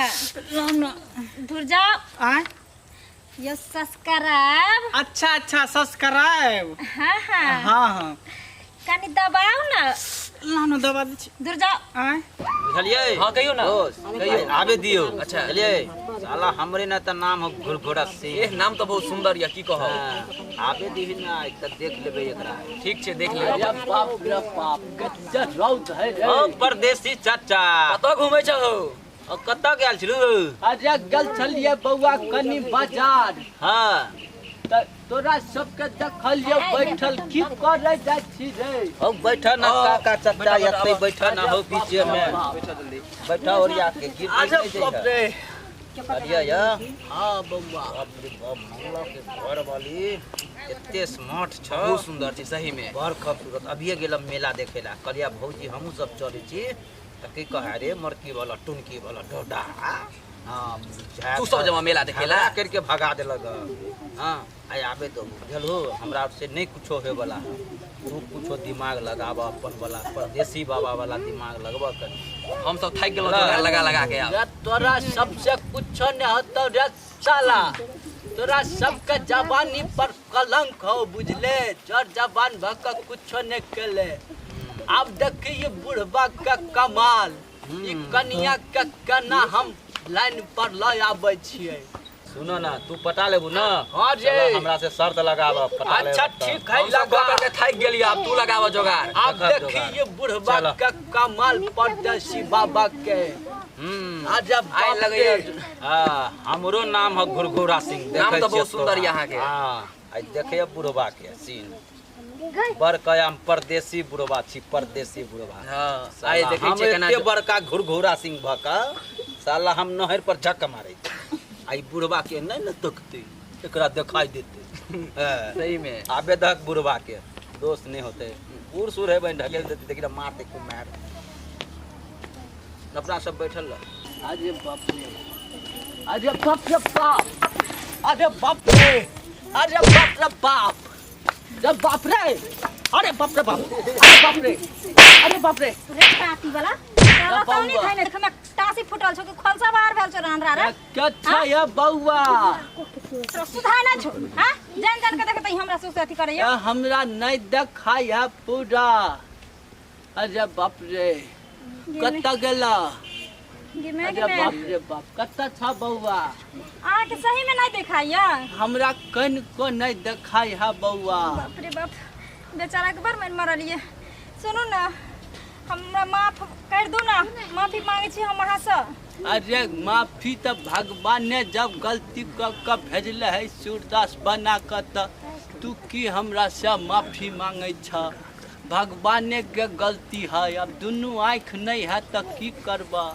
राम दूर जाओ। आय। यो सब्सक्राइब। अच्छा अच्छा, सब्सक्राइब। हाँ हाँ। हाँ हाँ। कनी दबाओ ना। ला ना, दबा दै छी। दूर जाओ। आय। बुझलियै? हाँ, कहियौ ना। दोस्त, कहियौ, आबे दियौ। अच्छा। बुझलियै, साला हमरे ना तऽ नाम हो घुरघुरा सिंह। एह, नाम तऽ बहुत सुंदर यऽ, की कहब। हाँ, आबे दीही ना, तऽ देख लेबै एकरा। ठीक छै, देख लेबै। अरे बाप रे बाप, कते रौद है रे। ओ परदेसी चाचा, कतऽ घुमै छहो? ओ कतऽ गेल छलू? अरे गेल छलियै बौआ कनी बाजार। हाँ। तऽ तोरा सबके देखलियै बैठल, की करे जाइ छी रे? हो बैठ ना। हाँ, काका चाचा। बैठा, बैठा, एते बैठ ना हो, बीचे में बैठा जल्दी। बैठ, ओरिया के गिर अरे नहीं बाप जइहे। रे। अरिया या। हाँ बौआ। बाप रे बाप, मंगला के घर वाली एते स्मार्ट छ। बहुत सुंदर छै सही में। बड़ खूबसूरत। अभिये गेलम मेला देखेला, कहलिया भौजी हमहूँ सब चलै छी, तऽ की कहे रे मरकी वाला टुनकी वाला डोडा। हाँ। तू सब जमा मेला देखेला? झगड़ा करके भगा देलक। हाँ, आइ आबे दो, बुझल हो, हमरा से नहीं कुछो होए वाला है। तू कुछो दिमाग लगाब, अपन वाला परदेसी बाबा वाला दिमाग लगब कनी। हम सब थाकि गेलहुँ जोगाड़ लगा लगा के आब। रे तोरा सबसे कुछो नहीं होतो रे साला, तोरा सबके जवानी पर कलंक हो, बुझले? जर जवान भऽ के कुछो नहीं केले। आब देखी बुढ़बा के कमाल, ई कनिया के केना हम लाइन पर लऽ आबै छियै। सुनो ना, तू पटा लेबू ना? हाँ रे। चलो, हमरा से शर्त लगाब, पटा लेब। अच्छा तऽ। ठीक है, हम सब लगा। कऽ करके थाकि गेलियै, आब तू लगाबऽ जोगाड़। आब देखब देखी जोगाड़। ये बुढ़बा चलो। के कमाल परदेसी बाबा के। अजब आइ बाप लगैया रे। हाँ, हमरो नाम है घुरघुरा सिंह। नाम देखै तऽ छियै बहुत सुंदर तोरा। यऽ अहाँके। हाँ, आइ देखैए बुढ़बा के सीन, बड़ कयाम परदेसी बुढ़बा छी, परदेसी बुढ़बा। हाँ, आइ साला, देखै हम छियै केना एते बड़का घुरघुरा सिंह भऽ कऽ साला हम नहर पर झक मारै छी, आ ई बुढ़बा के नहि ने तकतै, एकरा देखाई देतै। हाँ। सही में। आबे दहक बुढ़बा के, दोस्त नहि होतै, बूढ़ सूढ़ है, बहिन ढकेल देतै, देखी मारतै खूब मार। अपना सब बैठल रह। अरे बाप रे, अरे बाप रे बाप, अरे बाप रे, अरे बाप रे बाप, अरे बाप रे, अरे बाप रे बाप, अरे बाप रे, अरे बाप रे। रे ताती वाला साला तो नहीं खाइ ने, देखमे टासी फुटल छौ कि खोलसा बाहर भेल छौ रान रा। क्या छै ये बौआ? तोरा सुधाय ना छौ? हां, जान जान के देखतै हमरा से अथी करैया। ए, हमरा नहीं देखाई है पूरा। अरे बाप रे, कतऽ गेला? गिमे। अरे गिमे। बाप रे बाप, कतऽ छ बौआ? अहाँके सही में नहीं देखाइया? हमरा कनिको नहीं देखाई है बौआ। बाप रे बाप, बेचारा के बड़ मन मरलिए। सुनू ना, हमरा माफ कर दू ना, माफी मांगे छी हम अहाँ से। अरे माफी तऽ भगवान ने जब गलती कऽ कऽ भेजले है सूरदास बना कऽ, तऽ तू की हमरा से माफी मांगै छ? भगवाने के गलती है। अब दुनू आँखि नहीं है तऽ की करबा?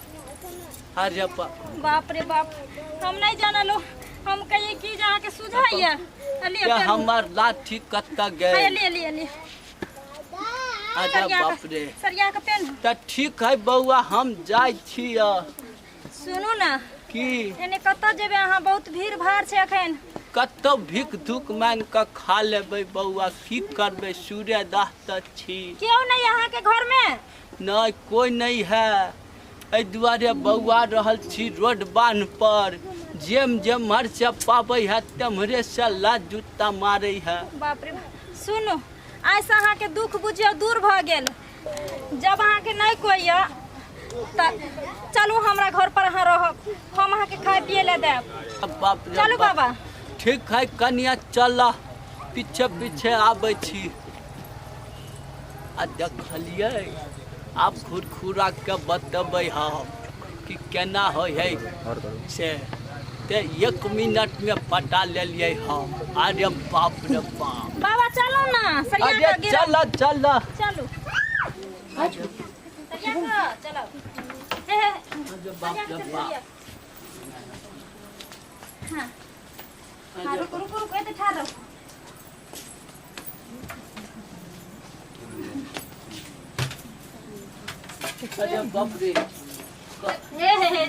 अरे बाप रे बाप, हम नहीं जानलो, हम कहिए कि जे अहाँके सुझाइया लिए। के हमर लाठी कतऽ गेल? लिए लिए लिए। अरे बाप रे। सरिया के पेन। तऽ ठीक है बौआ, हम जाइ छियै। सुनू ना। की? एने कतऽ जेबै अहाँ? बहुत भीड़ भाड़ छै एखन। कतौ भीख धूक मांगि कऽ खा लेबै बौआ, की करबै? सूर्यदास तऽ छी। केओ नहीं अहाँके घर में? नहि, कोइ नहि है। एहि दुआरे बौआ रहल छी रोड बान्ह पर, जेम जेम्हर से पाबै है तेम्हरे से लात जूता मारै है। बाप रे बाप। सुनू, आइसँ अहाँके दुख बुझियौ दूर भऽ गेल। जब अहाँके नहि कोइ यऽ तऽ चलू हमरा घर पर अहाँ रहब, हम अहाँके खाय पिए लए देब। बाप रे चलू। बाप। बाबा। ठीक है कनिया, चल, पीछे पीछे आबै छी। आ देखलियै, आब खुरखुरा के बतबै हम कि केना होइ है से। ते एक मिनट में पटा लेलियै हम। अरे बाप रे बाप। बाबा, चलू ना, सरिया अरे के गिरल। चल चल। चलू, सरिया के चलो। हे हे। अरे बाप सरिया के रे चलू, बाप। सरिया। हाँ हाँ, रुको रुको रुको, एते ठाढ़ रहो। अरे बाप रे। हे हे हे।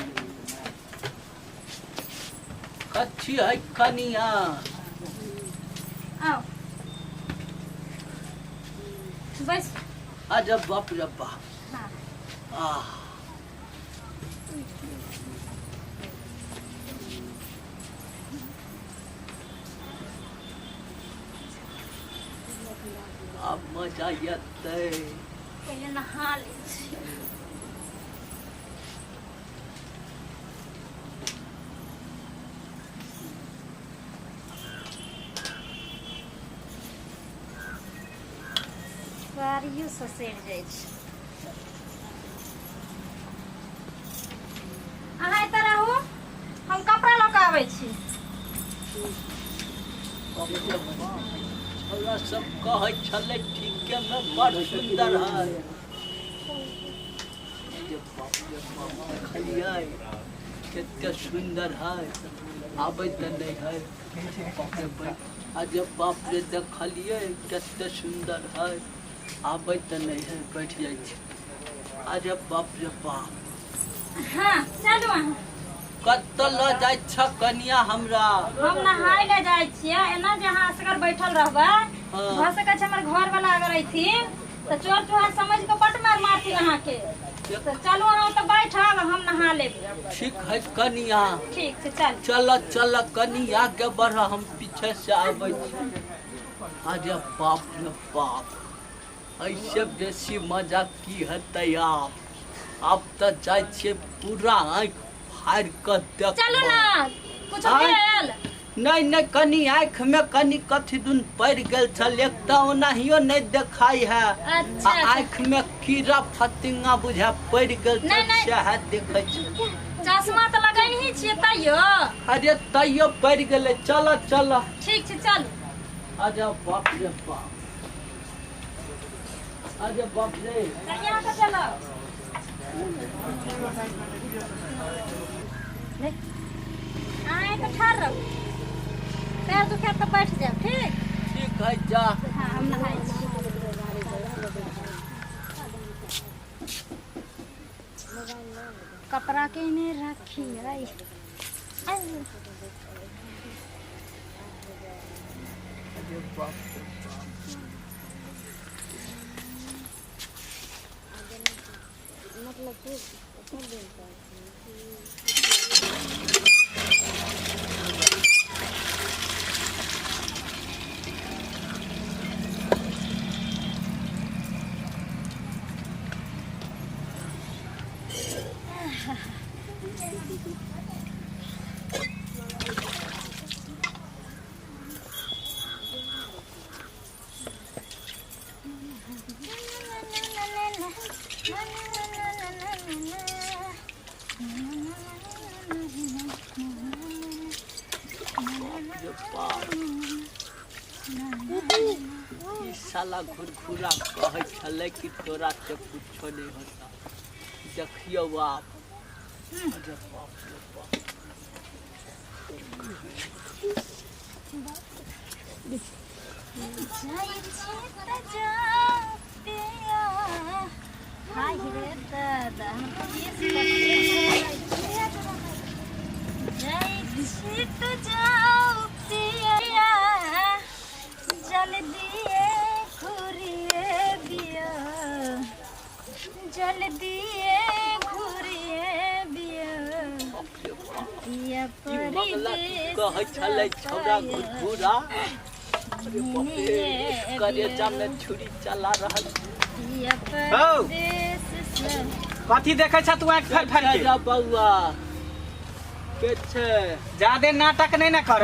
कच्छी है कनिया। आओ बस। अरे बाप रे बाप। हाँ। आह। मजा एतै। पहिले नहा लै छी। गाड़ियो ससरि जाइ छै। अहाँ एतऽ रहू, हम कपड़ा लऽ कऽ आबै छी। छौड़ा सब कहै छलै ठीकेमे बड़ सुन्दर है। जे बाप रे बाप, देखलियै कते सुन्दर है, आबै तऽ नहि है। बाप रे बाप, आ जे बाप रे, देखलियै कते सुन्दर है, आबै तऽ नहि है, बैठ जाइ छै। अरे बाप रे बाप। हाँ, चलू अहाँ। कतऽ लऽ जाइ छ कनिया हमरा? हम नहाय ले जाइ छियै। एना जे अहाँ असगर बैठल रहबै, भऽ सकै छै हमर घर वाला अगर अयथिन तऽ चोर चुहार समझ कऽ बड मार मारथिन अहाँके। तऽ चलू, अहाँ ओतऽ बैठब, हम नहा लेब। ठीक है कनिया। ठीक छै, चल। चल चल कनि आगे बढ़, हम पीछे से आबै छी। अरे बाप रे बाप, ऐसे बेसी मजा की हेतै आब? आब तऽ जाइ छियै पूरा आँखि फाड़ि कऽ चलू देखबै। ने, कुछो आँय? भेल? नहि नहि, कनि आँखि में कनि कथी दुन पड़ि गेल छल। एक तऽ ओनाहियो नहि देखाइ है अच्छा। आ आँखि में कीड़ा फतिंगा बुझा पड़ि गेल नहि, छल। नहि। सएह देखै छी। चश्मा तऽ लगेनही छियै तैयो? अरे तैयो पड़ि गेलै। चल चल। ठीक छै, चलू। अरे बाप रे बाप, अरे बाप रे। कनिया के चलो ले। अहाँ एतऽ ठाढ़ रहू, पैर दुखायत तऽ बैठ जायब, ठीक? ठीक है, जा। हाँ, हम नहाय छी। कपड़ा के ने राखी आई। अरे बाप रे बाप। बाप रे बाप, ई साला घुरघुरा कहै छलै कि तोरा से कुछो नहि होता। देखियौ आब। अरे बाप रे बाप। जाइ छी तऽ जाउ पिया। हाय रे दादा, हमर केस कते जाइ छी तऽ जाउ पिया, जल्दिए घुरिए बिया, जल्दिए घुरिए बिया। बाप रे बाप। पिया ई मगला की परदेस कहै छलै छौड़ा घुरघुरा? अरे बाप रे, करेजा में छुरी चला रहल छै। पिया हौ। परदेस से। कथी देखै छ तू आँखि फाड़ि फाड़ि के? जा बौआ, के छै? ज्यादे नाटक नहीं ना कर।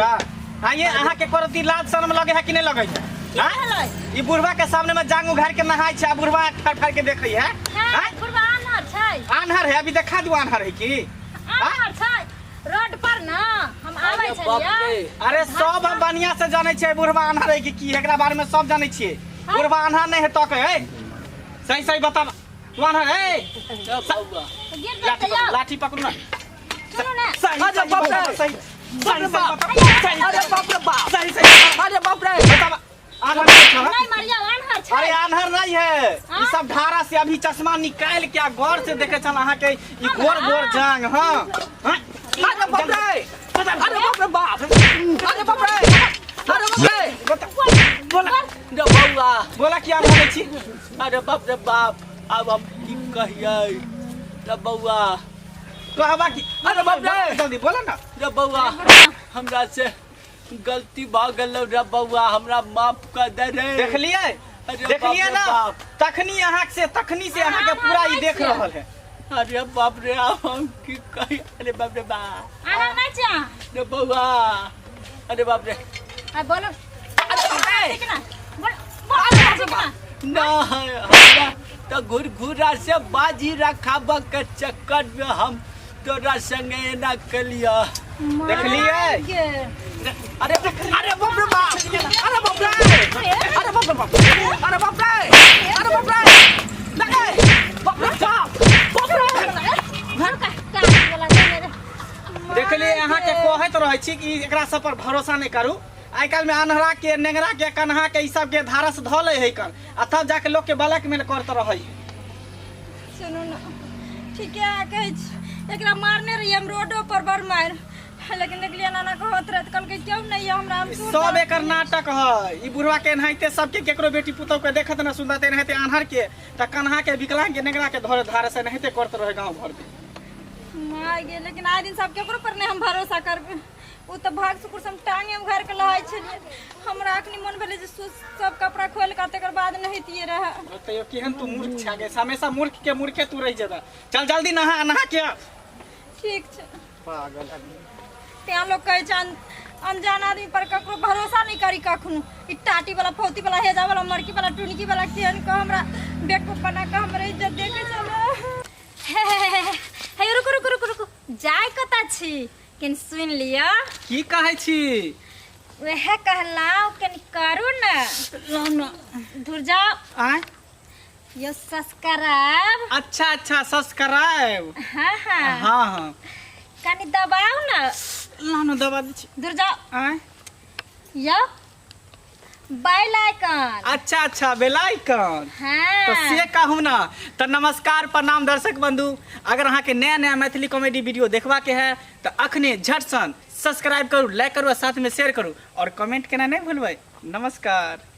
आइए, अहाँ के करती लाज शर्म लगे है कि नहीं लगे है? की हाँ? भेलै? ई बुढ़वा के सामने में जांग उघार के नहाय छै आ बुढ़वा आँखि फाड़ि फाड़ि के देखै है। है आँय? बुढ़वा आन्हर छै? आन्हर है? अभी देखा दू आन्हर है की। आन्हर छै? रोड पर ना हम आबै अरे बाप छलियै। रे। अरे सब हम बढ़िया से जानै छियै बुढ़वा आन्हर है कि की है, एकरा बारे में सब जानै छियै। बुढ़वा आन्हर नहीं है तो के है सही सही बता, तू आन्हर है? ए बौआ। गिर लाठी जेतै पकड़ू, यौ। लाठी पकड़ू ना। सुनू ने। सही अरे सही बाप बताब, रे। सही सही सही बताब, सही अरे बाप रे बाप। सही सही अरे बाप रे। बताब, आन्हर नहीं छौ, हाँ? नहीं मारियौ, आन्हर छै। अरे आन्हर नहीं है। हाँ? ई सब धारा से अभी चश्मा निकाल के आ गौर से देखे छल अहाँ के ई गोर गोर जांग। हाँ हाँ? अरे बाप रे, अरे बाप रे बाप, अरे बाप रे, अरे बाप रे। बता, बोला। रे बौआ। बोला कि आन्हर नहीं छी? अरे बाप रे बाप, आब हम की कहियै रे बौआ? कहबा की? अरे बाप रे। जल्दी बोला ना। रे बौआ, हमरा से गलती भऽ गेलौ रे बौआ, हमरा माफ कर दे रे। देखलियै? अरे बाप देखलिए रे ना बाप। तखनी अहाँ से तखनी से अहाँ के पूरा ई देख रहल है। अरे बाप रे, आब हम की कही? अरे बाप रे बाप। अहाँ नहि छी अहाँ। रे बौआ, अरे बाप रे। आ बोलो। अरे ठीक ना, बोलो बोलो, ठीक ना। ना हमरा तऽ घुरघुरा से बाजी रखाबऽ के चक्कर में हम तोरा संगे एना केलियऽ। देखलियै? के। अरे अरे बाप रे बाप, अरे बाप रे, अरे बाप रे बाप, अरे बाप रे, अरे बाप रे, लगे बाप रे बाप, बाप रे। देखलिए अहाँ के कहैत रहै छी कि एकरा सब पर भरोसा नहि करू। आइ काल्हि में अन्हरा के, नेंगरा के, कन्हा के, ई सब के धारस धऽ लै है कन, आ तब जाके लोक के ब्लैकमेल करत रहै है। सुनू ना, ठीके अहाँ कहै छी। एकरा मारने रहियै हम रोडो पर बड़ मारि, लेकिन देखलियै नाना कहत रहै तऽ कहलकै क्यों नहीं है हमरा, हम सुन सब एकर नाटक है। ई बुढ़वा के एनाहिते सबके केकरो बेटी पुतोह के देखत न सुनत, एनाहिते अन्हर के तऽ कन्हा के, विकलांग के, नेंगरा के धरे धारस एनाहिते करत रहै गाँव घर में। माय गे, लेकिन आइ दिन सब केकरो पर नहीं हम भरोसा करबै। ओ तऽ भाग सुकुर से हम टांगे उघारि के लहै छलियै। हमरा अखनी मन भेलै जे सब कपड़ा खोलि कऽ तकर बाद नहैतियै रहए। तैयो केहन तू मूर्ख छा गे, हमेशा मूर्ख के मूर्खे तू रहि जेबे। चल जल्दी नहा, नहा के आ। ठीक छै। पागल आदमी। तें लोक कहै छै अनजान आदमी पर ककरो भरोसा नहि करी कखनो। ई टाटी वाला, फौती वाला, हेजा वाला, मरकी वाला, टुनकी वाला केहन कऽ हमरा बेवकूफ बना कऽ हमर इज्जत देखै छलै। हे, हे, हे, हे, हे, रुकू रुकू रुकू रुकू, जाय कतऽ छी? कनि सुनि लिअ। की कहै छी? वएह कहलहुँ, कनि करू ने। धुर जाओ। आँय? यो सब्सक्राइब। अच्छा अच्छा, सब्सक्राइब। हाँ हाँ। हाँ हाँ। कनि दबाउ ने। ला ने दबा दै छी। धुर जाओ। आँय? यो बेल आइकन। अच्छा अच्छा, बेल आइकन। हाँ। तो से कहूँ ना तो नमस्कार प्रणाम दर्शक बंधु, अगर अहाँ के नया नया मैथिली कॉमेडी वीडियो देखबा के है तो अखने झटसन सब्सक्राइब करू, लाइक करू और साथ में शेयर करू और कमेंट केना नहीं भूलबै। नमस्कार।